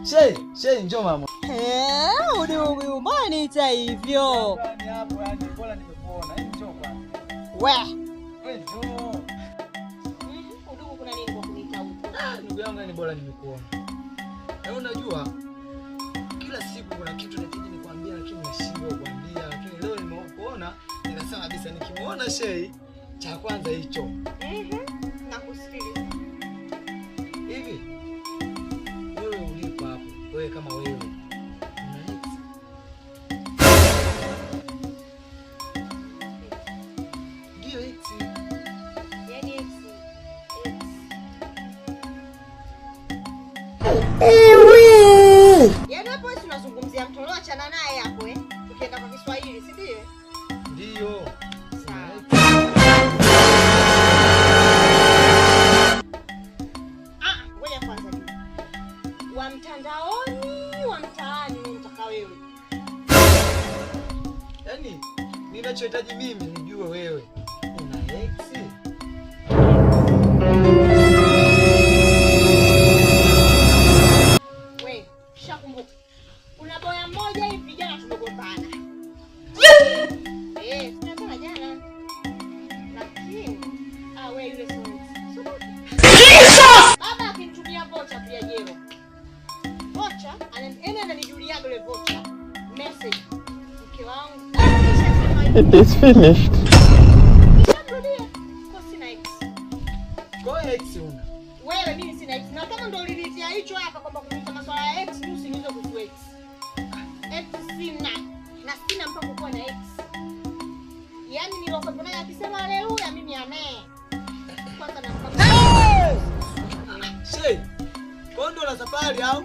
Shei njoo mama. Eh, udugu mbona niita hivyo? Hapo yani bora nimekuona. Hebu njoo kwanza. We. Wewe njoo. Udugu kuna nini kwa kuniita huko? Ndugu yangu yani bora nimekuona. Na unajua kila siku kuna kitu nahitaji nikwambia lakini nashindwa kukwambia, lakini leo nimekuona nikasema kabisa nikimuona Shei cha kwanza hicho. Nakusikiliza. Hivi wewe ulipo hapo, wewe kama wewe una ex? Ndio ex. Yaani ex. Ex. Yaani hapo wewe tunazungumzia mtoro, achana naye hapo eh. Ukienda kwa Kiswahili, si ndio? Ndio. Sawa. Ah, ngoja kwanza ni. Wa mtandaoni, wa mtaani unataka wewe. Yaani ninachohitaji mimi nijue wewe una ex? We, shakumbuka. Kuna boya mmoja hivi jana tumegombana. Eh, tunataka jana. Lakini we yule sio ex. Jesus! Baba akinitumia vocha pia jero. Vocha, ananijulia ananijuliaga ile vocha. Message. Mke wangu. It is finished. Nishamrudia. Kwa sina ex. Kwa ex una. Wewe mimi sina ex. Na kama ndio ulinitia hicho hapa kwamba kuniita masuala ya ex, mimi usiniulize kuhusu ex. Ex sina. Na sina mpango kuwa na ex. Yaani nilokuwa naye akisema haleluya mimi amen. Kwanza na mpango. Shei. Kwa ndio na safari au?